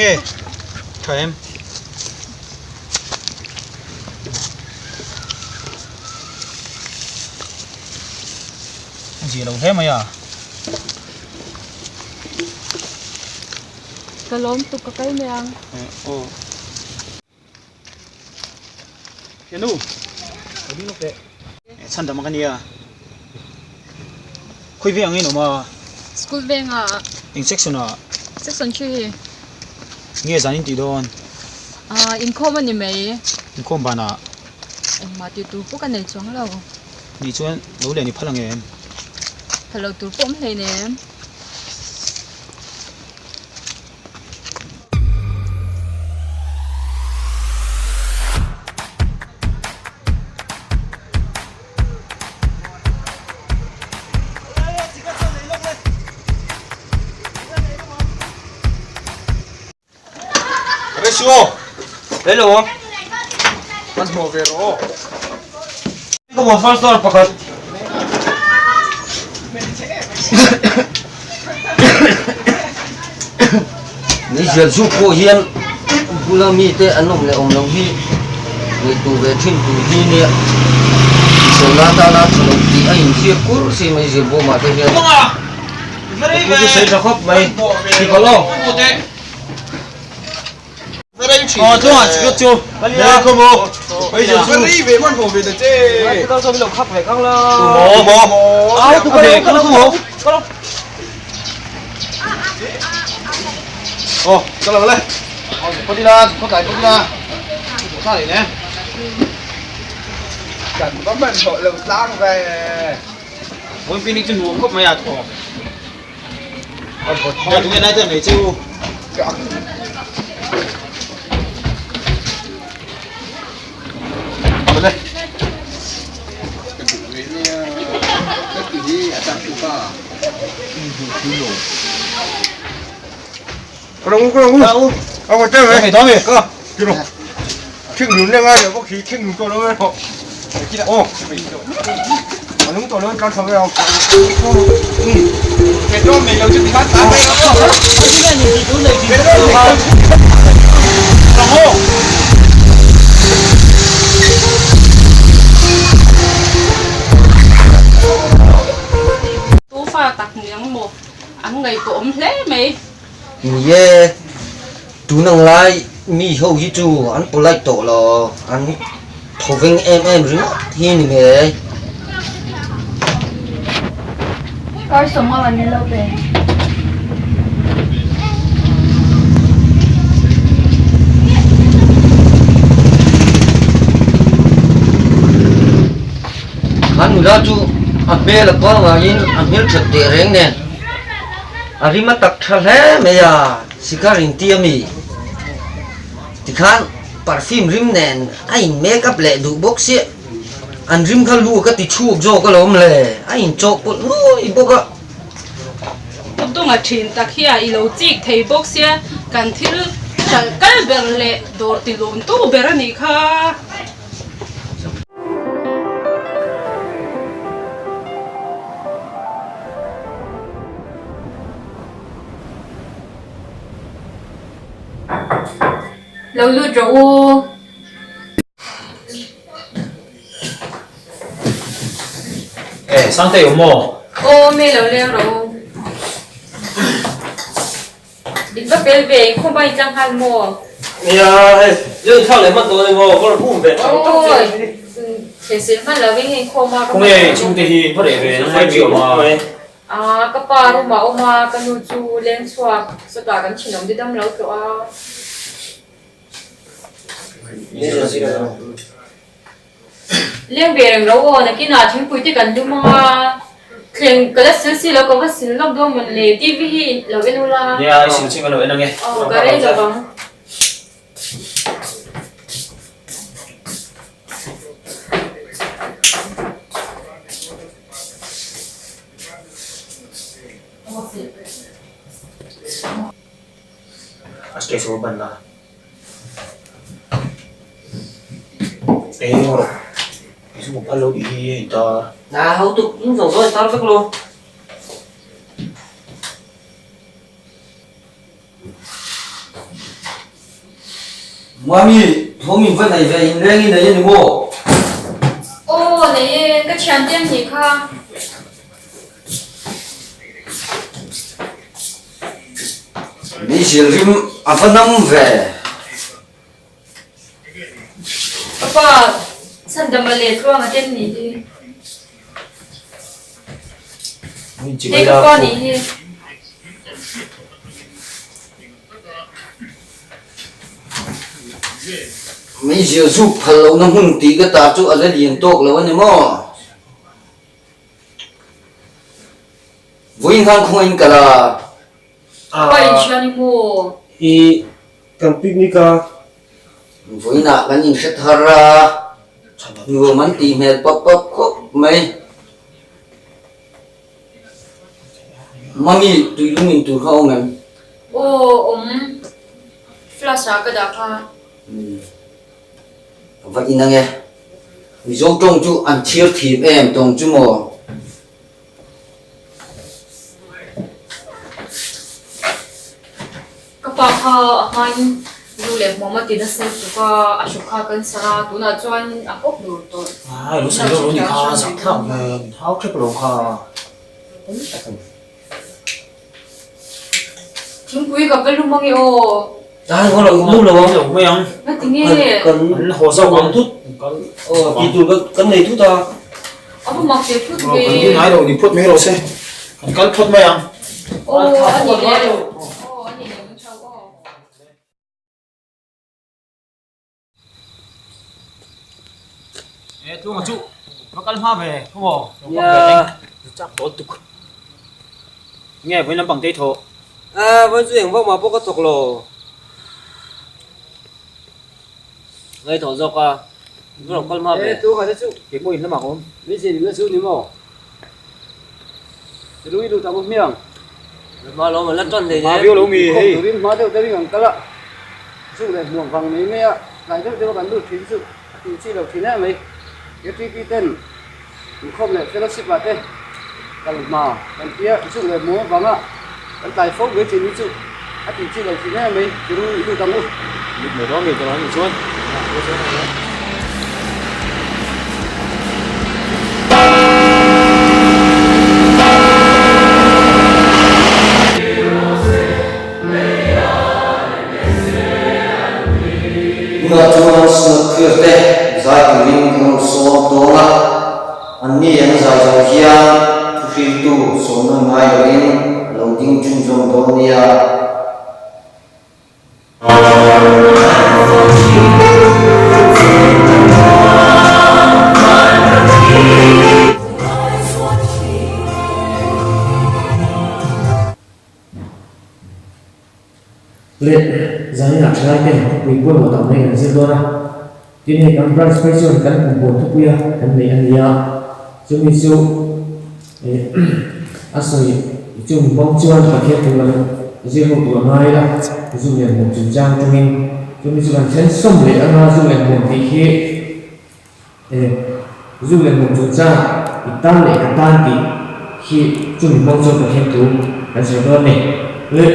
Enge tha em? A zia lo hle mai a. Ka lawm tuk ka kal mai ang. Aw. Enu. Ka ding lawk teh. Chhan dam ka nia. Khawi veng angin awm a? School vengah. Eng section ah? Section 3. Nge zan in tih dawn? Ah, inkhawm a ni mai. Inkhawm banah? Engmah tih tur pawh ka nei chuang lo. Nih chuan lo len i phal ang em? Phal lo tur pawh awm hlei nem. Resio! Hello! Kan hmuh ve rawh aw. Ka mo first door pakhat. Meizial zuk pawh hian bula mite an awm leh awm loh hi ngaihtuah ve thin tur hi nia. Hriselna atana tha lo tih a inziak kur si meizial bawmah te hian. Ka pu chu sawi tha khawp mai. Sikawlh aw. Ờ, chú à, chú chú. Tufa tak niang maw an ngaihtuah awm hle mai. Ni e, tun ang lai mi ho hi chu an polite tawh lo, an thawveng em em ringawt hi ni ngei. Kar sawm a ni lo ve. Kha nula chu a hmel a pangaiin a hmelthat teh reng nen. A rim a tak tha hle mai a, sikar in ti a mi? Tikhan perfume rim nen a in make up leh duh bawk sia, an rim kha lu ka ti chhuk zawk alawm le, a in chawh pawlh nuai bawk a. Kawtdunga thin tak hi a i lo chik thei bawk sia, kan thil hralh kal ber leh dawr ti lun tu ber a nih kha. Lo lut rawh u. Eh, Sangtei awm maw? Aw, me lo leng rawh u. In va fel ve, in khawm a in tlang nghal maw? Nia, hei, zir in thlak leh hman dawn emaw, ka rawn hum ve tang tang che. Awi, thehsel hman lo veng hei inkhawm a. Khawnge chhungte hi va reh ve, nang mai mi awm a. A, ka pa room ah awm a, ka nu chu leng chhuak, sawtah kan thinawm te dam lo tlawh a. Leng ve reng lo aw, nakinah thingpui te kan lum ang a, thleng ka la sil si lo, ka va sil lawk dawn mawn le, TV hi lo en ula. Nia, i sil chin ka lo en ang e. Aw, ka rei lo vang. A stress ho ban la. Eng rawh i chu phal lo tih hi hei ta. Na ho tuk in zawng zawng tar vek lo. Mami, thawm in va nei ve, in reng i nei a ni maw? Aw, nei e, ka thiante an nih kha. Meizial rim a va nam ve. Ka pa, Sandama leh Tluanga te an nih hi. Hei ka pa nih hi. Meizial zuk phal lohna hmun tih ka ta chu a la lian tawk lo a ni maw? Vawiin khan khawngaih in kal a. Pa in hria ni maw? I kan picnic a. Vawiinah kan inhre thar a, nuam an tih hmel pap pap khawp mai. Mami, tuilum in tur kha a awm em? Aw, awm. Flash ah ka dah kha. Ka va in ange. Mizo tawng chu an chhiar thim em tawng chu maw? Ka pa kha a hmain zu leh hmuam a ti nasa lutuk a, a hru kha kan sar a, tunah chuan a pawp dur tawh. Ai, lo sawi deuh lo ni kha, zak thlak ve, min hau hrep lo kha. Thingpui ka va lum ange aw. Ai, ngaw lo, lum lo ang. Lo mai ang. Nga ti nge? Kan haw zawk ang tut. Aw, tih tur kan nei thut a. A va mak ve phut ve. Kan ding ngai lo, ni phawt mai rawh se. Kan kal phawt mai ang. Aw, a ni le. Aw, a ni le, mun chau aw. E tlunga chu va kal hma ve khaw maw chak dawl tuk nge vawiin lampang te i thawh a vawiin chu eng vak mah pawh ka thawk lo ngai thawh zawk a va lo kal hma ve e tlunga te chu ke pawh in lamah ka awm min zin in la chu ni maw Tirui lut ang u hmiang hma lo la tan hlei hma viau lo mi hei turin hma deuh deuhin an kal a zuk leh hmuam vang mai mai a tlai deuh deuh a kan lut thin chu a tih chi lo thin em mai KTP ten inkhawm leh fellowship ah te kal hma kan tia zuk leh hmuam avanga kan tlai fo mai thin hi chu a tih chi lo thin em mai tirui lut ang u. Lut mai dawn mi tawh anih chuan. Tunah chuan Snowclear te zai turin kan rawn sawm dawn a, anni an zai zo hian thuhriltu sawmna ngai loin a lo ding chhunzawm dawn nia. Leh zaninah thalai ten thupui pawimawh tak mai kan zir dawn a, tin hei kan branch phei chuan kan kumpuan thupuia kan neih a ni a, chumi chu A sawi chung hmang chuan Pathian thu lam zir ho tur a ngai a, zu leh hmuam chungchang atangin chumi chu kan thlen sawm leh anga zu leh hmuam tih hi zu leh hmuam chungchang i tan leh ka tan tih hi chumi hmang chuan Pathian thu kan sawi dawn a ni. Leh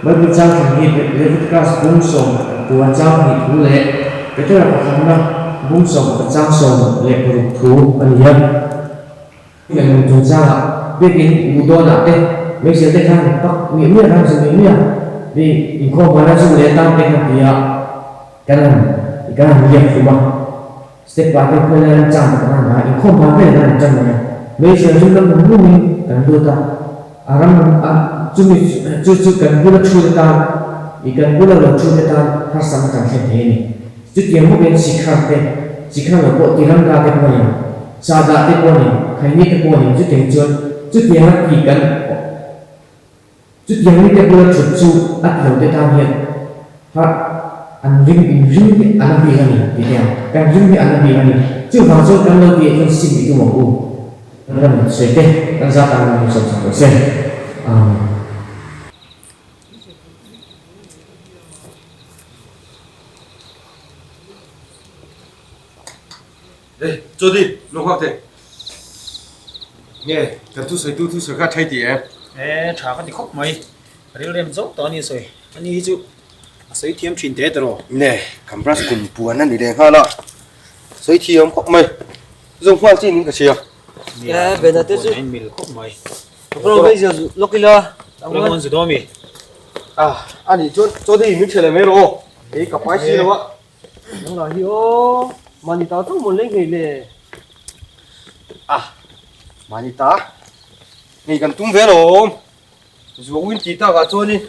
Bible chang thlen hi Leviticus bung 19 chang hnih thu leh Petera pakhatna bung 11 chang 16 thu a ni a. Engmah chungchangah biakin luh dawnah te hmeichhia te khan pak miah miah ram zu miah miah mi inkhawm hmana zu leh tan te khan ti a kan han kan han liak hlum a step ah te khuai lai ram chang te kan han dah a inkhawm hma vel kan han tan mai a hmeichhia zu lam nung nungin kan lut a a ram a chumi chu chu kan bula thu te tan i kan bula lo thu te tan harsatna kan thlen thei a ni. Chutiang bawkin Sikhar te, Sikhar lo pawh Tiranga te pawh nen, Sahdah te pawh nen, Khaini te pawh nen chutiang chuan chutianga ti kan chutiang mite bula thut chu a ti lo te tan hian har an ring in ring hi a la bik a ni ti te ang, kan ring hi a la bik a ni. Chuvang chuan kan lo tih ah chuan sim i tum ang u. Kan ram sawi te kan zat tan min sawm sak rawh se. Amen. Ê, cho đi, lo nghak teh. Nge, kan thusawi tu thusawi kha thei tih em? Ê, tha ka ti khawp mai. Rilrem zawk tawh a ni sawi. Ani hi chu A sawi thiam thin teh tawh. Ne, kan brush kum puan a ni leh nghal a, sawi thiam khawp mai. Zawng nghal chin in ka hria. Nia, bena te chu in mil khawp mai. Ka vei zia zu lawk ila. Ang zu dawn mi. Ah, ani chuan chaw te in min ṭhel mai rawh aw. Kei ka pai si lo a. Nang lah hi aw, mahni ta chauh mawn leng ngei le. Ah, mahni ta ngei kan tum ve alawm. Zuang win tih takah chuanin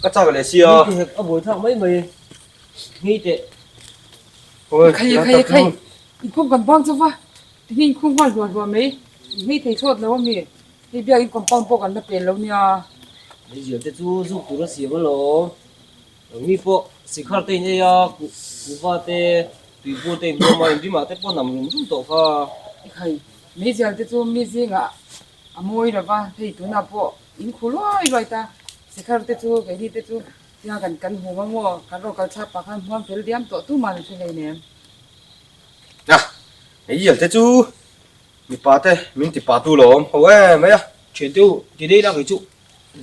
ka chak leh sia. Ni hek a buai thlak mai mai ngei teh. Khai khai khai, inkhawm kan bang chauh va, tinge inkhawm nghal hluah hluah mai, inhmei thei thlawt lo ami, hei biakin compound pawh kan la pel lo nia. Meizial te chu zuk tur a siam alawm, mi pawh sikhar te in ei a, kuhva te, tuibur te in bawm a, inrimah te pawh nam rum rum tawh kha. Khai, meizial te chu mi zingah A mawi lo va, hei tunah pawh in khu luai luai ta, Sikhar te chu keini te chu tia kan kan hum a maw, kan rawn kal chhak pah khan hmuam fel diam tawh tumah an hre hleinem. A, hei ial te chu mipa te min ti pa tu lo awm ho em mai a. Thian te u, ti daih la kei chu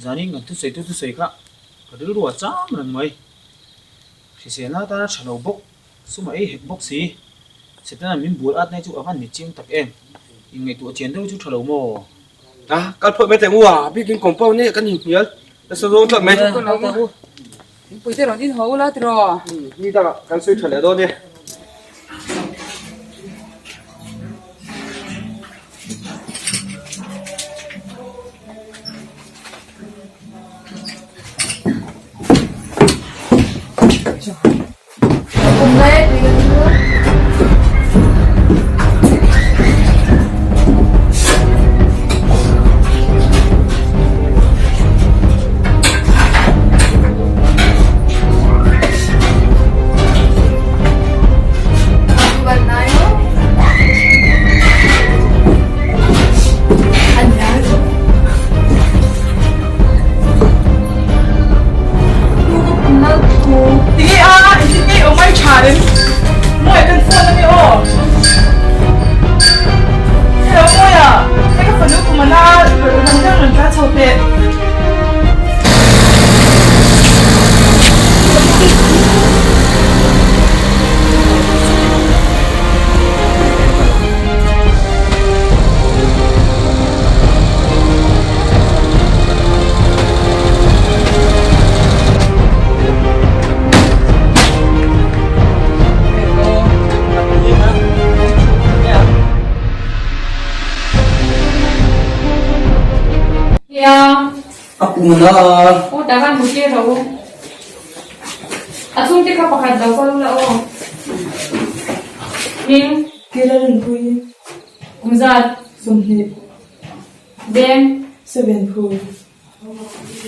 zanin kan thusawi tu thusawi kha ka rilru a cham reng mai. Hriselna atana tha lo bawk. Sum a ei hek bawk si. Setana min bual at nai chu a van ni chiang tak em. Inngaihtuah chian deuh chu tha lo maw? A, kal phawt mai teh u a, bikin compound nia kan inhnial nasa zawng tlat mai. Kal lo u, thingpui te rawn in haw ula tiraw? Ni dangah kan sawi tha leh dawn e. A pum na. Aw tah khan hmu tir rawh u. A chhungte kha pakhat lo kal ula aw. Hming. Kira Rinpui. Kum zat. 20. Veng. Seven phu.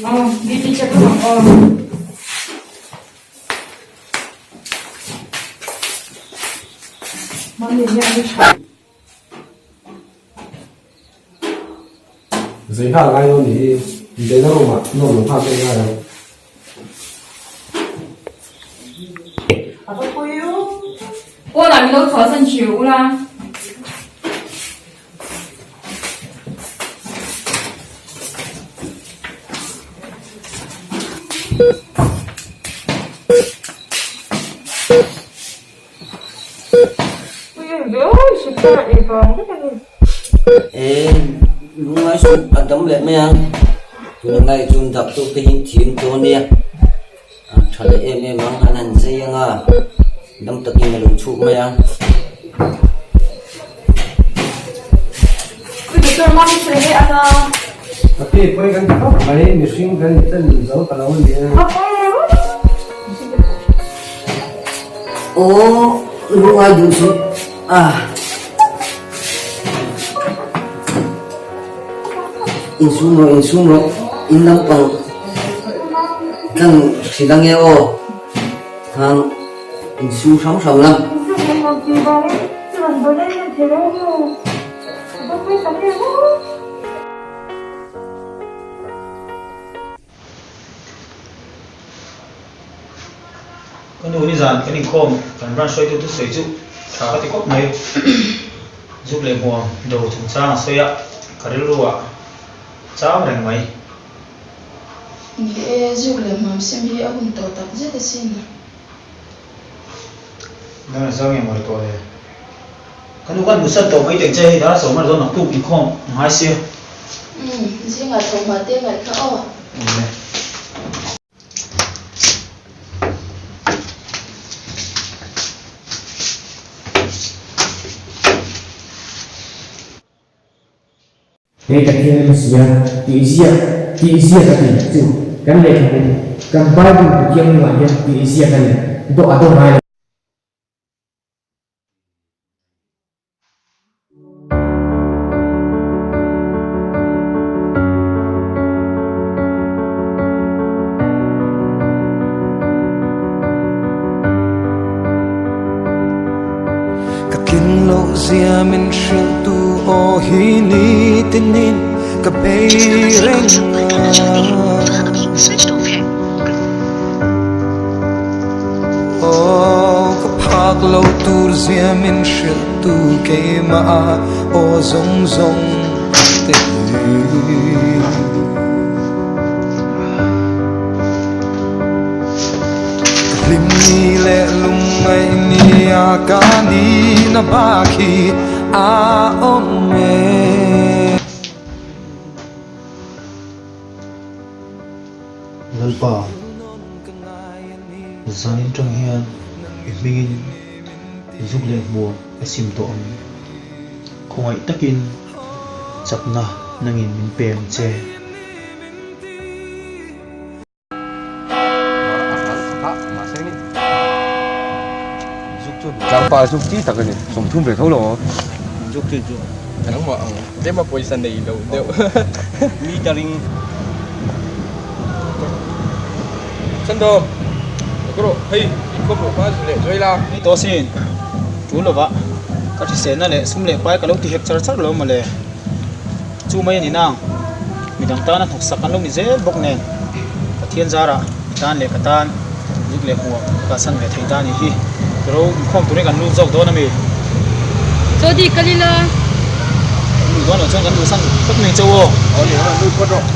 Aw, BP check rawh aw. Mami hian a tha. Zei nghal ngai lo nih hi, inbeihna room ah nuam lo nghal deuh ngai ang. A va pui u. Pawnah min lo chhuahsan ṭhin ula. E lungai suh a dam leh mai ang tuna ngai chuan doctor te hi thiam tawh ania a tha leh em em ang an han zai anga dam takin a lo chhuk mai ang. Ka pi pawi kan ti khawp mai mihring kan inchen zo ta lo a ni e. Aw lungai duh suh a. Insum rawh insum rawh in lampang tlang hrilh ange aw khan insum hrang hrang la. Ka nu nizan kan inkhawm kan branch hruaitu thusawi chu tha ka ti khawp mai. Zuk leh hmuam do chungchang a sawi a, ka rilru ah chau reng mai. Ni e, zuk leh hmam sim hi a hun tawh tak zet asin. Dara zau nge mawle tawh le? Ka nu khan musan tawh mai teng che hei dara sawm a dawn naktuk inkhawm a ngai sia. Umm, zingah thawhhma te ngaih kha aw. Awle. Hei ka thil hma sia, tih ziak, tih ziak a ti chu kan lehkhabu, kan Bible Pathian hnungah hian tih ziak a ni, dawh a daw ngai lo. Ka tlin loh zia min hrilh tu aw hi ni tinin ka bei reng a. Aw ka phak lo tur zia min hrilh tu keimah a aw zawng zawng te hi. Ka hlim ni leh lungngaih ni a ka ni na bak hi a awm e. Lalpa, zanin tang hian i hmingin zuk leh hmuh ka sim tawh ang. Khawngaih takin chakna nangin min pe ang che. Tlangpa zuk chi tak a ni, 30 ve tho lo aw. Zuk chi chu. Nangmah ang tlema pawisa nei lo deuh metering. Sandawm, ka rawh hei inkhawm rawh hma zu leh zuai la. Ni tawh sin, tul lovah ka hriselna leh sum leh pai ka lo ti hek char char lo mawle. Chu mai a ni nang, midang tana hnawksak an lo ni zel bawk nen Pathian zarah i tan leh ka tan zuk leh hmuh ka kalsan ve thei ta a nih hi. Tiro inkhawm turin kan lut zawk dawn a mi? Chaw dik kal ila. Kan luh dawn loh chuan kan luhsan phawt mai chauh aw. Aw ni, lut phawt rawh.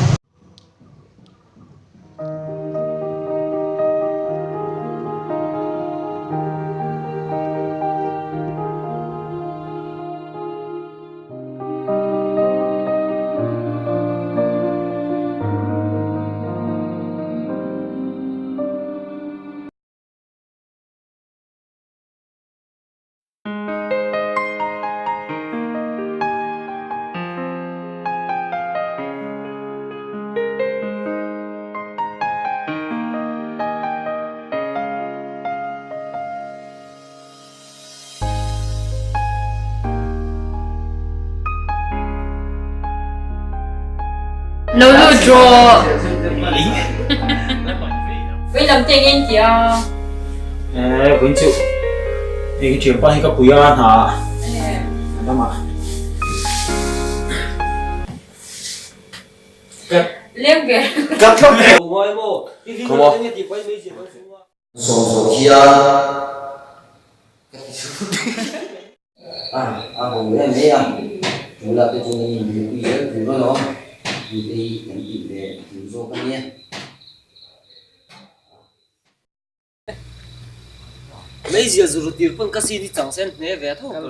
Lo lut rawh. Vawi lam te engin ti a? Eh, vawiin chu hei hi thianpa hi ka pui a hna ah a dam ah. Leng ve. Sawm zawh hian ka ti chhut a, a ho em mai a, tula te chuan kan inbuaipui zel tur alawm, tute hi kan tih ve tur zawk a nia. Meizial zu ru tir pawn ka sin hi chang sen hne ve tho ka lo.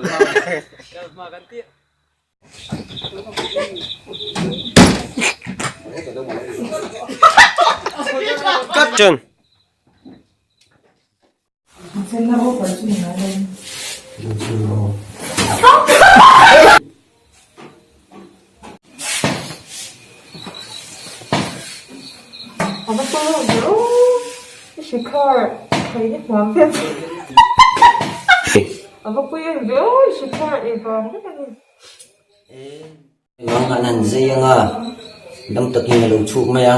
Caption. Nang an han zai anga dam takin a lo chhuk mai a.